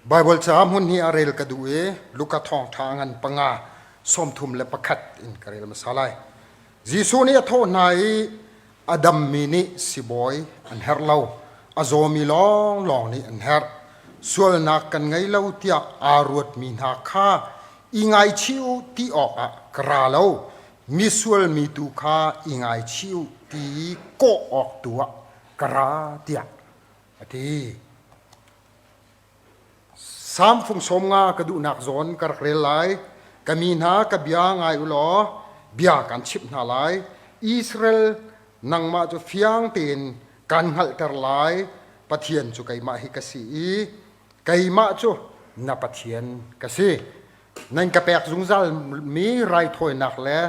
Baibal ca hmun hi a rel ka duh i Luka thawngṭha ngan panga 31 in ka rel hmasa lai. Jesuh nih a thawh hna i a dammi nih sibawi an herh lo, a zawmi lawnglawng nih an herh. Sualnak kan ngei lo tiah aa ruatmi hna kha i ngaichih u ti awkah ka ra lo, misual mi tu kha i ngaichih u ti kawh awk tu ah ka ra tiah a ti. Salm fung sawm nga ka duhnak zawn ka rak rel lai. Ka mi hna ka bia ngai u law bia kan chimh hna lai. Israel nangmah cu fiang tein kan hngalhter lai. Pathian cu keimah hi ka si i keimah cu na Pathian ka si. Nan ka pek zungzal mi raithawinak le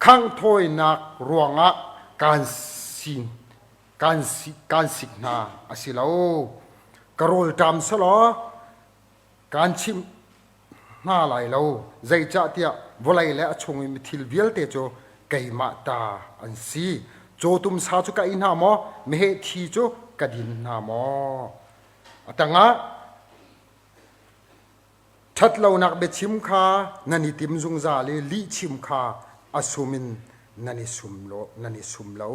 khanghthawinak ruangah kaan sin kan kan sik hna a si lo. Ka rawlṭam selaw kaan chimh hna lai lo. Zeicahtiah vawlei le a chung i thil vialte cu keimah ta an si. Cawtum sa cu ka ei hna maw? Meheh thi cu ka din hna maw? A tangah ṭhatlonak biachim kha nan i tim zungzal i lihchim kha a sum in nan i sum lo. Nan i sum lo.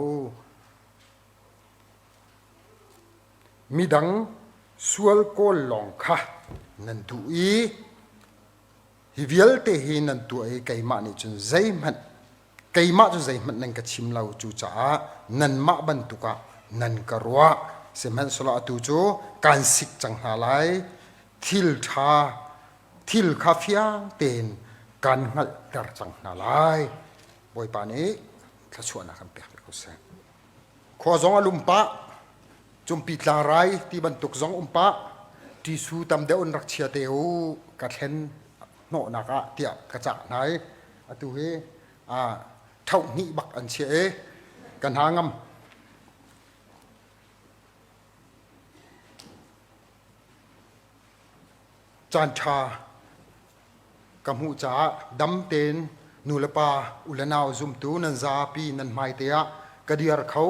Midang sual kawl lawng kha nan duh i hi vialte hi nan tuah i keimah nih cun zeihmanh keimah cu zeihmanh nan ka chim lo. Cucaah nanmah bantuk ah nan ka ruah. Sihmanhsehlaw atu cu kaan sik cang hna lai. Thil ṭha thil kha fiang tein kaan hngalhter cang hna lai. Bawipa nih thluachuahnak kan pek ko seh. Khua zong a lum pah, cumpi tlangrai ti bantuk zong um pah, tisu tam deuh in rak chia te u ka thlen hnawhnak ah tiah ka cah hna i atu hi ṭhoh hnih bak an chia i ka hna ngam. Caan ṭha ka hmuh caah dam tein nu le pa u le nau zumtu nan zapi nan hmai te ah ka dir kho.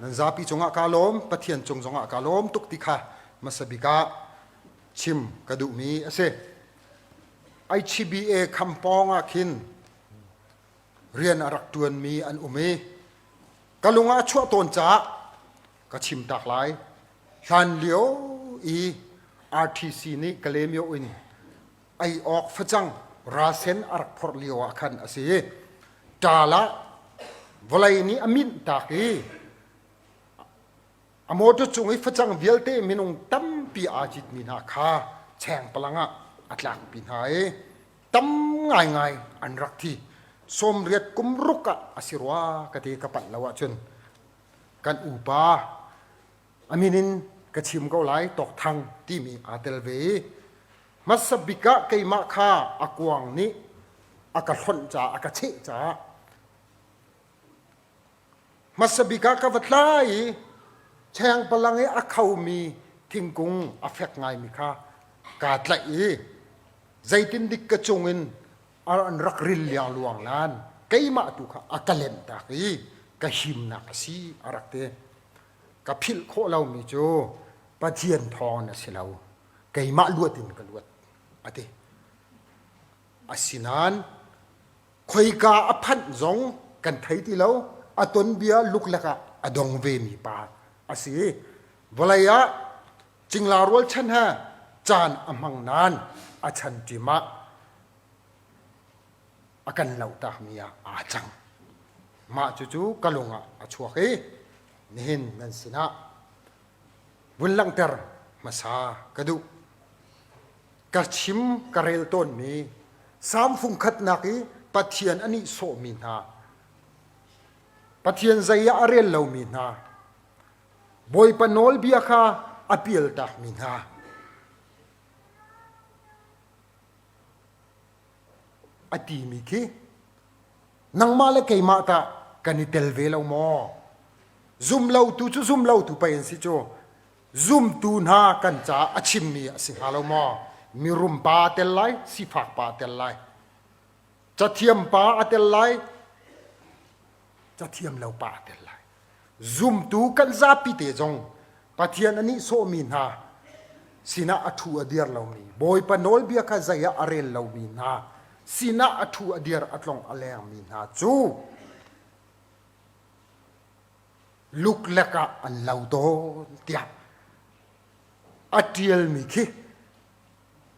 Nan zapi cungah kaa lawm, Pathian cung zongah kaa lawm tuk ti kha hmasa bik ah chim ka duhmi a si. HBA kham pawng ah khin rian a rak ṭuanmi an um i ka lung ah a chuah tawn caah ka chim tak lai. Hlan lio i RTC nih Kalaymyo in ei awk facang rasen a rak phorh lio ah khan a si. Ṭaal ah vawlei nih a minh tak i a motor cung i facang vialte minung tampi aa citmi hna kha chengpalang ah a tlakpi hna i tam ngaingai an rak thi. 80 kum ruk ah a si rua ka ti ka palh lo ahcun kan upa a min in ka chim ko lai Tawk Thang timi aa tel ve i hmasa bik ah keimah kha a kuang nih a ka hlonh caah a ka cheh caah hmasa bik ah ka va tlai i chengpalang i a khomi thingkung a fek ngaimi kha kaa tlaih i zeitindik ka cungin an rak ril liangluang nain keimah tu kha a ka lemtak i ka himnak a si a rak ti. Ka philh khawh lomi cu Pathian thawng a si lo, keimah luat in ka luat a ti. Asinain khoika a phanh zong kan thei ti lo, a tonbia luklak ah a dong vemi pa a si. Vawlei ah cingla rualchan he caan a hmang nain a chan ṭim ah a kan lohtakmi ah aa cang. Mah cucu ka lung ah a chuak i nihin nan sinah vun langhter hmasa ka duh. Ka chim ka rel tawnmi Salm fungkhatnak i Pathian a nihsawhmi hna, Pathian zei ah a rel lomi hna, Bawipa nawlbia kha a pialtakmi hna, a timi khi nangmah le keimah tah kan i tel ve lo maw? Zumlotu cu zumlotu pei an si cu. Zumtu hna kan caah a chimmi a si hnga lo maw? Mirum pa a tel lai, sifak pa a tel lai. Cathiam pa a tel lai, cathiam lo pa a tel lai. Zumtu kan zapi te zong Pathian a nihsawhmi hna. sinah a ṭhu a dir lomi, Bawipa nawlbia kha zei ah a rel lomi hna sinah a ṭhu a dir a tlong a lengmi hna cu luklek ah an lo tawn tiah a ṭialmi khi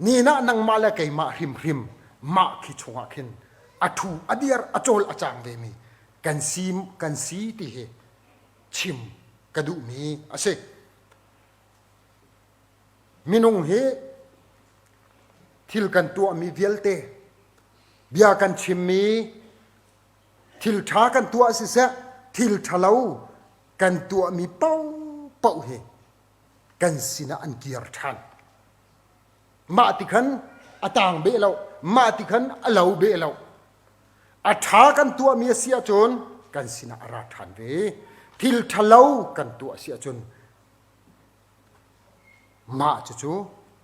ni nah nangmah le keimah hrimhrim mah khi chungah khin a ṭhu a dir a cawl a cang vemi kan si kan si ti hi chim ka duhmi a si. Minung hi thil kan tuahmi vialte bia kan chimmi thil ṭha kan tuah siseh thil ṭhalo kan tuahmi paohpaoh hi kan sinah an kir ṭhan. Mah ti khan a tang beh lo, mah ti khan a lo beh lo. A ṭha kan tuahmi a si ahcun kan sinah a ra ṭhan ve. Thil ṭhalo kan tuah a si ahcun mah cucu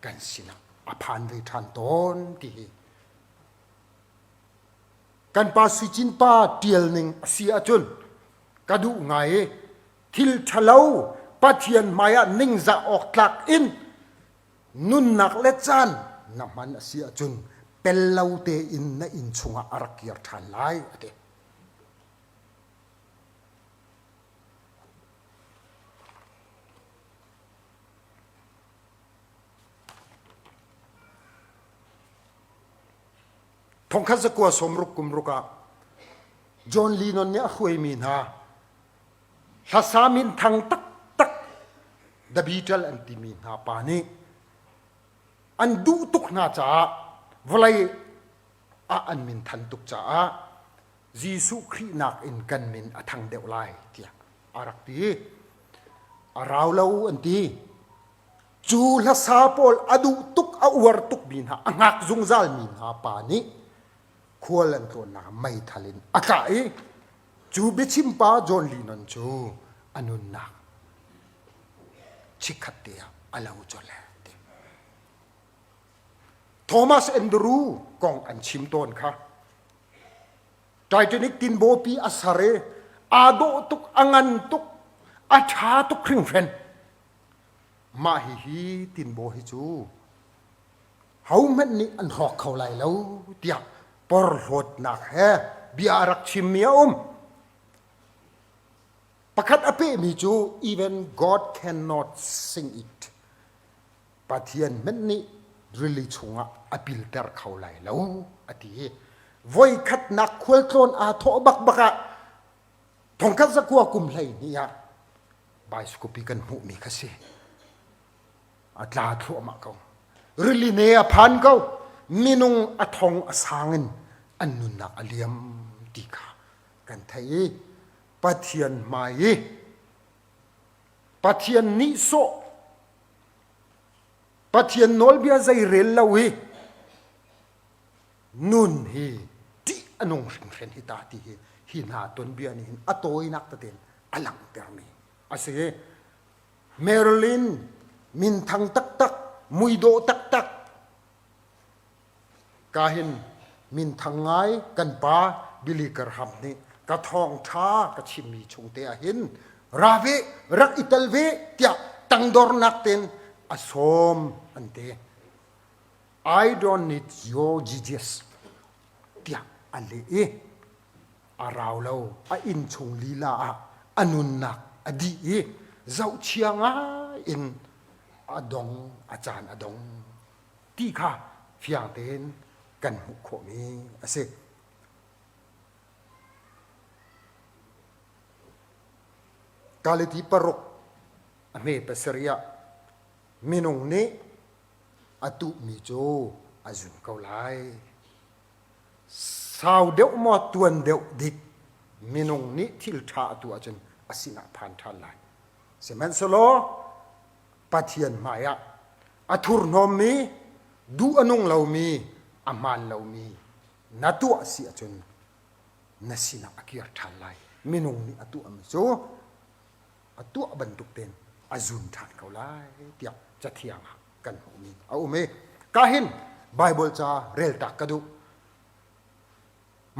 kan sinah a phan ve ṭhan tawn ti hi kan pa Sui Cin pa ṭial ning a si ahcun ka duh ngai i thil ṭhalo Pathian hmaiah ningzah awk tlak in nunnak le caan na hman a si ahcun pel lo tein na inn chungah a rak kir ṭhan lai a ti. Thongkhat zakua sawmruk kum ruk ah John Lennon nih a hruaimi hna hlasa minthang taktak The Beatles an timi hna pa nih an duh tuk hna caah vawlei ah an min than tuk caah Jesuh Khrih nakin kan min a thang deuh lai tiah a rak ti. A rau lo an ti. Cu hlasa pawl a duh tuk a uar tukmi hna a hngak zungzalmi hna pa nih khual an tlawnnak meithal in a kah i cu biachim pa John Lennon cu a nunnak chikkhat te ah a lo colh ti. Thomas Andrew kong an chim tawn kha Titanic tinbawpi a sar i aa dawh tuk a ngan tuk a ṭha tuk hringhran mah hihi tinbaw hi cu hohmanh nih an hrawk kho lai lo tiah porhlawtnak he bia a rak chimmi a um. Pakhat a pehmi cu even God cannot sing it. Pathian hmanh nih rili chungah a pilter kho lai lo a ti. Voikhatnak khualtlawn aa thawh bakbak ah thongkhat zakua kum 12 ah baiskopi kan hmuhmi kha si. A tla thluahmah ko. Rili ne a phan ko. Minung a thong a sang in an nunnak a liam ti kha kan theih i Pathian hmai i Pathian nihsawh Pathian nawlbia zei rel lo i nun hi ṭih a nung hringhran hi ta ti hi hi hna tuanbia nih hin a tawinak tete in a langhtermi a si. Marilyn minthang taktak muidawh taktak ka hin minthang ngai kan pa Billy Graham nih ka thawngṭha ka chimmi chung te ah hin ra ve rak i tel ve tiah tangdornak ten a sawm an ti. I don't need your Jesus tiah a leh i a rau lo a inn chung lila ah a nunnak a dih i zohchia ngai in a dong a caan a dong ti kha fiang tein kan hmuh khawhmi a si. Galati paruk a hme pasarih ah minung nih a tuhmi cu a zun ko lai. Sau deuh maw tuan deuh dik minung nih thil ṭha a tuah ahcun a sinah phan ṭhan lai. Sihmanhsehlaw Pathian hmaiah a thurhnawmmi, duh a nung lomi, a hmaan lomi na tuah si ahcun na sinah a kir ṭhan lai. Minung nih a tuahmi cu a tuah bantuk tein a zun ṭhan ko lai tiah Cathiang ah kan hmuhmi a um i kahin Baibal ca reltak ka duh.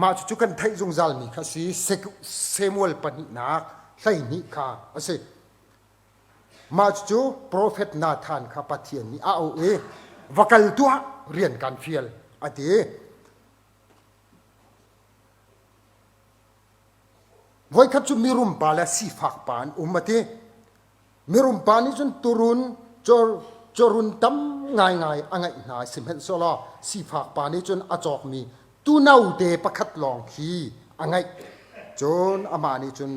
Mah cucu kan theih zungzalmi kha si Samuel pahnihnak 12 kha a si. Mah cucu profet Nathan kha Pathian nih a auh i va kal tuah rian kan fial a ti. Voikhat cu mirum pa le sifak pa an um a ti. Mirum pa nih cun turun cawrun tam ngaingai a ngeih hna sihmanhsehlaw sifak pa nih cun a cawkmi tunote pakhat lawng khi a ngeih. Cun amah nih cun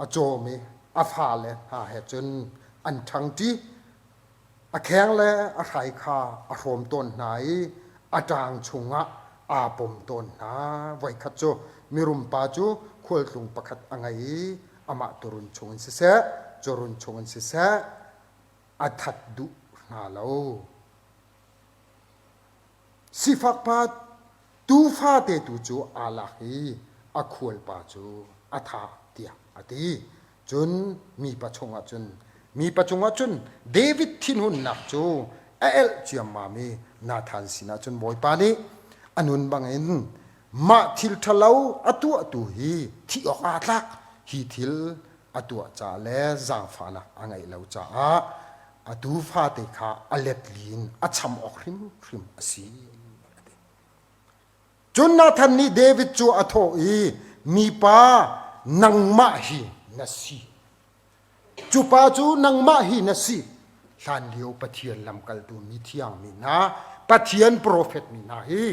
a cawm i a fale hna he cun an ṭhangṭi. A kheng le a hrai kha a hrawm tawn hna i a ṭaang chungah aa pom tawn hna. Voikhat cu mirum pa cu khualtlung pakhat a ngei i amah turun chungin siseh, cawrun chungin siseh a that duh hna lo. Sifak pa tuufa te tu cu aa lak i a khualpa cu a thah tiah a ti. Cun mipa chungah cun mipa cungah cun David thinhunnak cu a elh ciammam i Nathan sinah cun Bawipa nih a nun bangin mah thil ṭhalo a tuahtu hi thih awk aa tlak hi thil a tuah ca le zaangfahnak a ngeih lo caah a tuufate kha a let li in a cham awk hrimhrim a si. A ti. Cun Nathan nih David cu a thawh i, Mipa, nangmah hi na si. Cu pa cu nangmah hi na si. Hlanlio Pathian lamkaltu mithiang mi hna, Pathian profet mi hna hi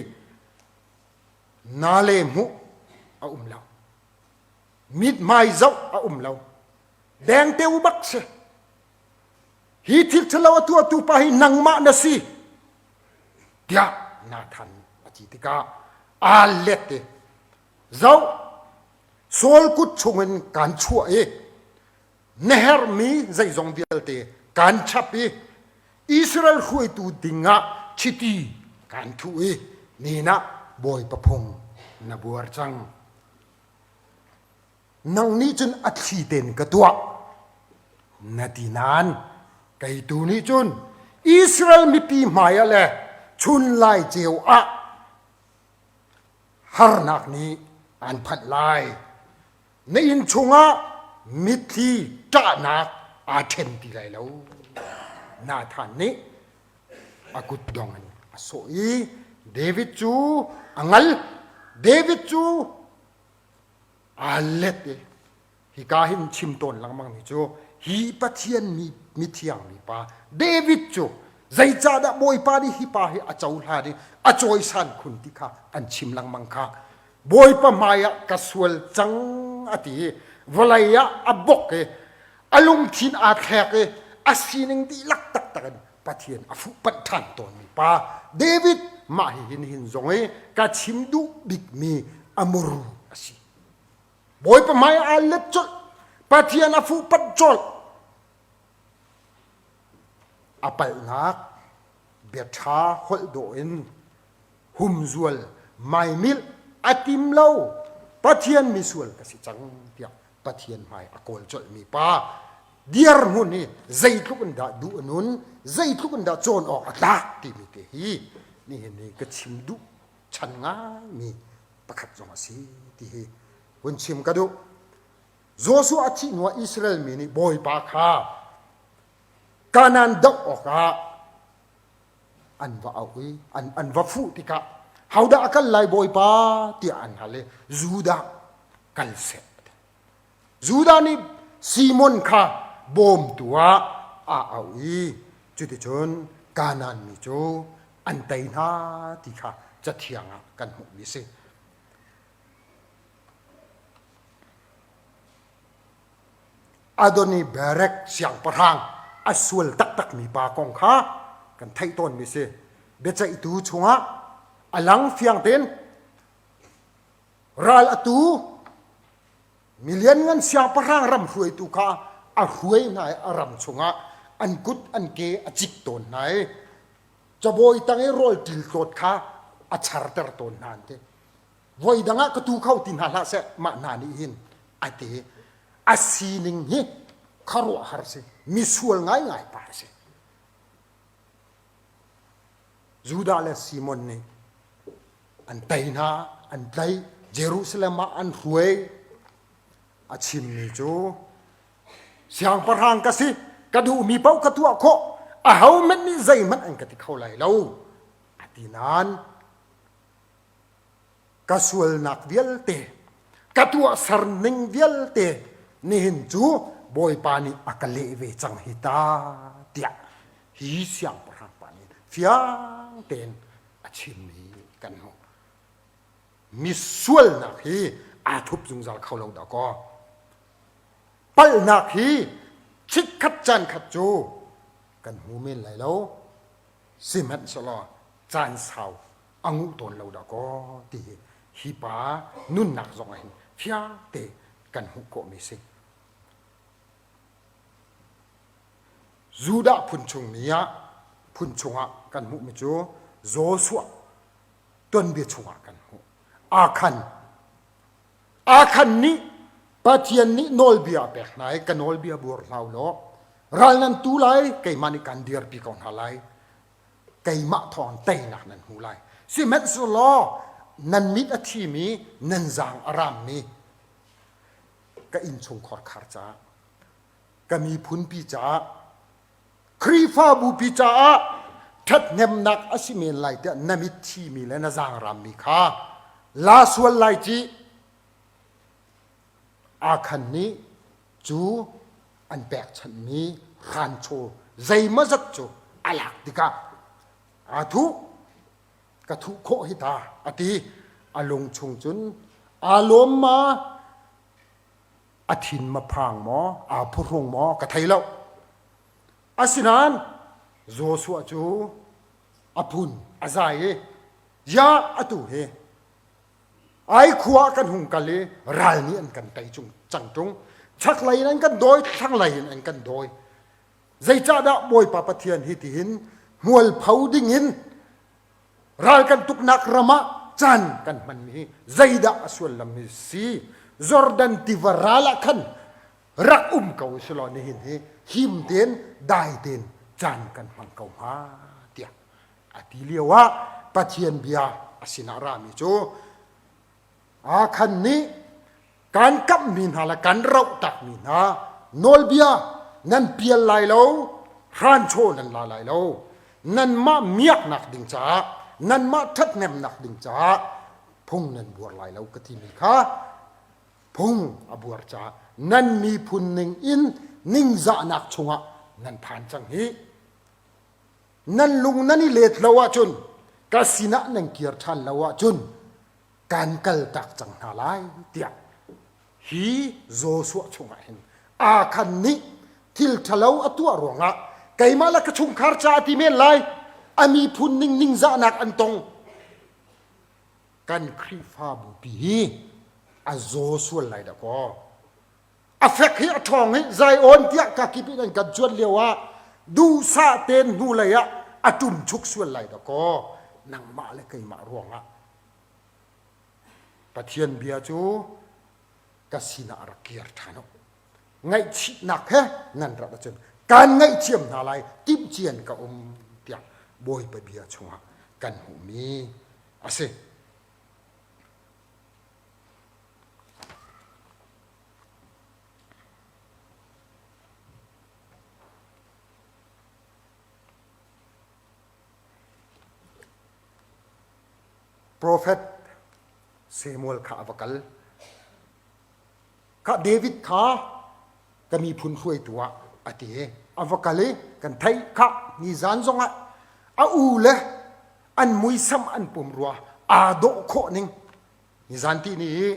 na le hmuh a um lo. Mithmai zoh a um lo. Dengteo bak si. Hi thil ṭhalo a tuahtu pa hi nangmah na si tiah Nathan a ti tikah aa let i zoh Saul kut chungin kaan chuah i na herhmi zeizong vialte kaan chap i Israel hruaitu dingah chiti kaan thuh i ni ah Bawipa phung na buar cang. Nang nih cun a thli tein ka tuah na ti nain kei tu nih cun Israel mipi hmaiah le chun lai ceu ah harnak nih an phanh lai. Na inn chungah mitthli ṭahnak aa ṭhen ti lai lo. Nathan nih a kutdong in a sawh i David cu a ngal. David cu aa let i hika hin chim tawn lengmang mi cu hi Pathian mi mithiang mi pa David cu zeicahdah Bawipa nih hi pa hi a cohlan i a cawisan khun ti kha an chim lengmang kha Bawipa hmai ah ka sual cang a ti i vawlei ah a bok i a lungthin aa thlek i a sining dihlak taktak in Pathian a fuhpanh ṭhan tawnmi pa David mah hi hin hin zong i ka chim duh bikmi a muru a si. Bawipa hmai aa let colh. Pathian a fuhpanh colh. A palhnak bia ṭha holh dawh in humzual maimilh a tim lo. Pathian misual ka si cang tiah Pathian hmai a kawl colhmi pa dirhmun hi zeitluk in dah duh a nun, zeitluk in dah cawn awk a tlak timi te hi nihin ni ka chim duh chan ngaimi pakhat zong a si ti hi hun chim ka duh. Joshua a thih hnuah Israel mi nih Bawipa kha Kanaan doh awkah an va auh i an, an va fuh tikah hodah a kal lai Bawipa tiah an hal i Judah kal seh. Judah nih Simon kha bawmtu ah aa auh i cuticun Kanaan mi cu an tei hna ti kha Cathiang ah kan hmuhmi a si. Adoni Berek siangpahrang a sual taktakmi pa kong kha kan theih tawnmi si. Biaceihtu chungah a lang fiang tein ral a tu milianngan siangpahrang ram hruaitu kha a hruai hna i a ram chungah an kut an ke a cik tawn hna i cabawi tang i rawl ṭiltlawt kha a charter tawn hna an ti. Voi dang ah ka tu kho ti hna hlah seh mah hna nih hin a ti a sining hi khuaruahhar si misual ngaingai pa a si Judah le Simon nih an tei hna an tlaih Jerusalem ah an hruai a chimmi cu siangpahrang ka si. Ka duhmi paoh ka tuah khawh. Ahohmanh nih zeihmanh an ka ti kho lai lo. A ti nain ka sualnak vialte, ka tuahser ning vialte nihin cu Bawipa nih a ka leh ve cang hi ta tiah hi siangpahrang pa nih fiang tein a chimmi kan hmuh. Mi sualnak hi aa thup zungzal kho lo dah kaw. Palhnak hi chikkhat caan khat cu kan hmu men lai lo. Sihmanhsehlaw caan sau a nguh tawn lo dah kaw ti hi hi pa nunnak zong ah hin fiang te kan hmuh khawhmi si. Judah phun chungmi ah phun chungah kan hmuhmi cu Joshua tuanbia chungah kan hmuh. Akhan Akhan nih Pathian nih nawlbia a pek hna i ka nawlbia buar hlah u law ral nan tu lai keimah nih kan dirpi ko hna lai keimah thawng teinak nan hmu lai sihmanhsehlaw nan mit a thimi nan zaang a rammi ka innchungkhar khar caah ka miphunpi caah Khrihfabupi caah ṭhathnemnak a si men lai tiah na mit thimi le na zaang rammi kha la sual lai ci Akhan nih cu an pekchanhmi hranchaw zeimawzat cu a lak tikah aa thuh ka thuh khawh hi ta a ti a lung chung cun aa lawm ma a thin ma phang maw aa phuhrung maw ka thei lo asinain Joshua cu a phun a zai i ya atu hi ai khua kan hung kal i ral nih an kan tei cung cang ṭung chaklei in an kan dawi thlanglei in an kan dawi zeicahdah Bawipa Pathian hi tihin hmualpho ding in ral kan tuknak ram ah caan kan hmanmi hi zeidah a sullam hi si Jordan tiva ral ah khan rak um ko selaw nihin hi him tein dai tein caan kan hmang ko hnga tiah a ti lio ah Pathian bia a sinah rami cu Akhan nih kan kamhmi hna le kan roh takmi hna nawlbia nan pial lai lo hranchaw nan la lai lo nanmah miaknak ding caah nanmah ṭhathnemnak ding caah phung nan buar lai lo ka timi kha phung a buar caah nan miphun ning in ningzahnak chungah nan phan cang hi nan lung nan i let lo ahcun ka sinah nan kir ṭhan lo ahcun kan kaltak cang hna lai tiah hi Joshua chungah hin Akhan nih thil ṭhalo a tuah ruangah keimah le ka chungkhar ca a ti men lai a miphun ning ningzahnak an tong kan Khrihfabu pi hi a zaw sual lai dah kaw a fek hi a ṭhawng hi Zion tiah ka kip in an kan cuan lio ah duhsah tein hnulei ah a ṭum chuk sual lai dah kaw nangmah le keimah ruangah Pathian bia cu ka sinah rak kir ṭhan u. Ngaihchihnak he nan rat ahcun kaan ngaihthiam hna lai timhcian ka um tiah Bawipa bia chungah kan hmuhmi a si. Profet Samuel kha a va kal. Kha David kha ka miphun hruaitu ah a ti. A va kal i kan theih kha nizan zongah a u le an muisam an pum rua aa dawh khawh ning nizan ti ni i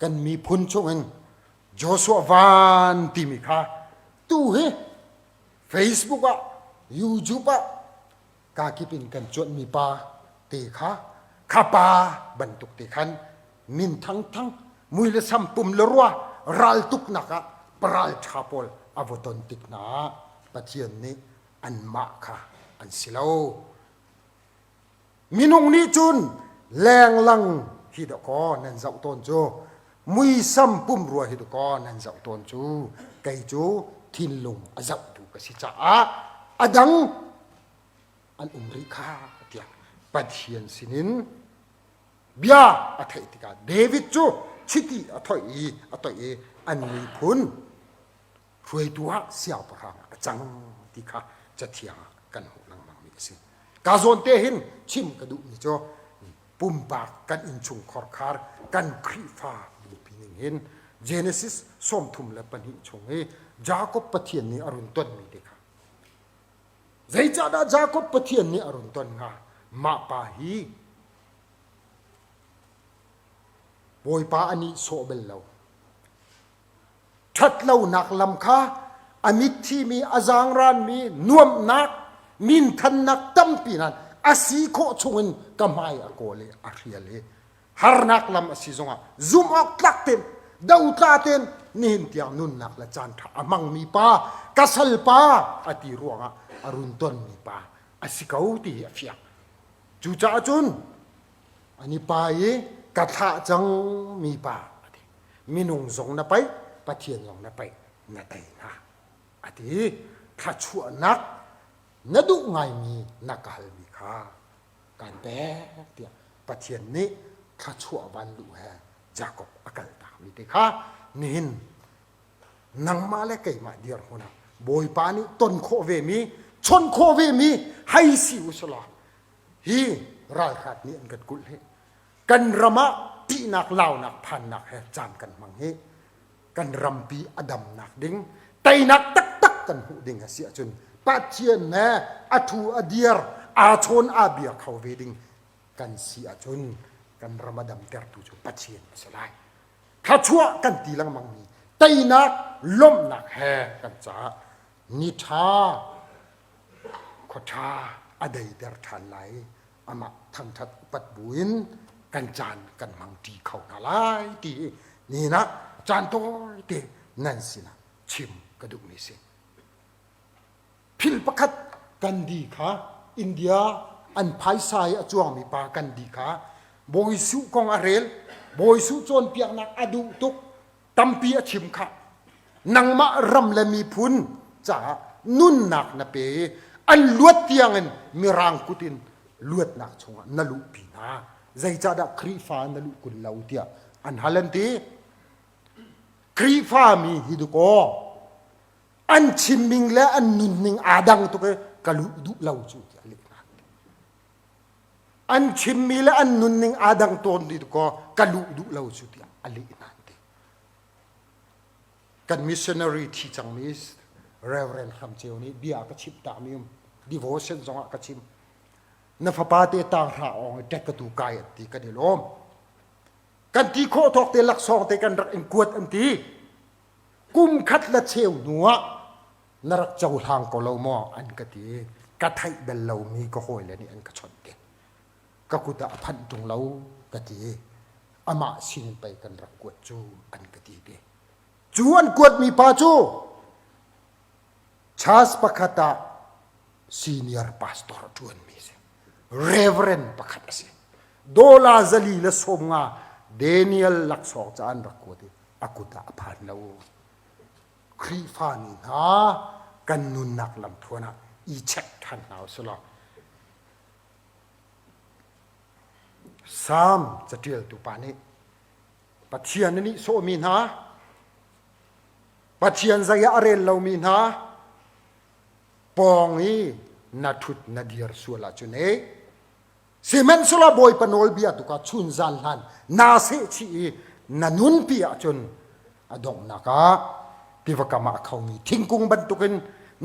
kan miphun chungin Joshua Van timi kha tu hi Facebook ah YouTube ah kakip in kan cuanhmi pa te kha kha pa bantuk te khan min thangthang mui le sam pum le rua raltuknak ah paral ṭha pawl a va ton tik hna ah Pathian nih anmah kha an si lo. Minung nih cun lenglang hi dawkaw nan zoh tawn cu muisam pumrua hi dawkaw nan zoh tawn cu kei cu thinlung a zohtu ka si caah a dang an um rih kha tiah Pathian sinin bia a theih tikah David cu chiti a thoih i a toih i an miphun hruaitu ah siangpahrang a. cang ti kha cathiang ah kan hmuh lengmangmi a si. Ka zawn te hin chim ka duhmi cu pumpak kan innchung khorkhar kan Khrihfa bupi ning hin Genesis 32 chung i Jakob Pathian nih a run tonmi te kha zeicahdah Jakob Pathian nih a run ton hnga? Mah pa hi Bawipa a nih sawh bal lo. Ṭhatlonak lam kha a mitthimi, a zaangranmi, nuamhnak, minthannak tampi nain a si khawh chungin ka hmai a kawl i a hrial i harnak lam a si zongah zumh awk tlak tein dotla tein nihin tiang nunnak le caanṭha a hmangmi pa ka salpa a ti ruangah a run tonmi pa a si ko ti hi a fiang. Cucaah cun an i pa i ka thlah cang mi pa a ti. Minung zong na paih, Pathian zong na paih, na tei hna a ti. Thluachuahnak na duh ngaimi na ka halmi kha kaan pek tiah Pathian nih thluachuah van luh he Jakob a kaltakmi te kha nihin nangmah le keimah dirhmun ah Bawipa nih ton khawh vemi, chawnh khawh vemi hei si u selaw hi ralhrat nih an kan kulh hi kan ram ah ṭihnak launak phannak he caan kan hmang hi kan rampi a damnak ding teinak taktak kan hmuh ding a si ahcun Pathian he a thu a dir aa chawn aa bia kho ve ding kan si ahcun kan ram a damtertu cu Pathian a si lai. Thluachuah kan ti lengmangmi teinak lawmhnak he kan caah ni ṭha khua ṭha a deiter ṭhan lai amah thangṭhat upat buin kan caan kan hmangṭi kho hna lai ti nihin ah caan tawite nan sinah chim ka duhmi si. Phil pakhat Gandhi kha India an phaisa i a cuangmi pa Gandhi kha Bawi Suh kong a rel Bawi Suh cawnpiaknak a duh tuk tampi a chim kha nangmah ram le miphun caah nunnak na pe i an luat tiangin mirang kut in luatnak chungah na luhpi hna zeicahdah Khrihfa na luh kun lo tiah an hal an ti Khrihfa mi hi dukaw an chimning le an nunning aa dang tuk i ka luh duh lo cu tiah leh hna an chimmi le an nunning aa dang tawn ti kaw ka luh duh lo cu tiah a leh hna ti kan missionary thi cangmi Reverend Hram Ceu nih bia ka chimh takmi um devotion zongah ka chim na fapa te tang hra ong i tek ka tu kai an ti kan i lawm kan ti khawh thawk te laksawng te kan rak in kuat an ti kum khat le cheu hnu ah na rak cohlang ko lo maw an ka ti ka theih bel lomi ka hawile nih an ka chawnh te ka kut ah a phanh ṭung lo ka ti amah sin pei kan rak kuat cu an ka ti te cu an kuatmi pa cu church pakhat ah senior pastor a ṭuanmi si reverend pakhat a si dola zali le sawm nga Daniel laksawng ca an rak kuat i a kut ah a phan lo. Khrihfa mi hna kan nunnak lamthluan ah i check ṭhan hna usih law Salm caṭialtu pa nih Pathian a nihsawhmi hna, Pathian zei ah a rel lomi hna pawng i na ṭhut na dir sual ahcun e Sihmanhsehlaw Bawipa nawlbia tu kha chunzan hlan naa sehchih i na nunpi ahcun a donghnak ah tiva kam ah a khomi thingkung bantukin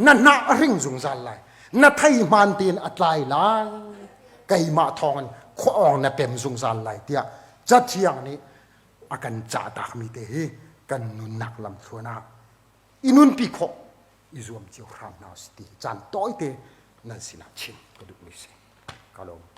na hnah a hring zungzal lai. Na thei hmaan tein a tlai lai. Keimah thawngin khua awng na pem zungzal lai tiah Cathiang nih a kan cahtakmi te hi kan nunnak lamthluan ah i nunpi khawh i zuam cio hram hna usih ti caan tawite nan sinah chim ka duhmi si. Ka lawm.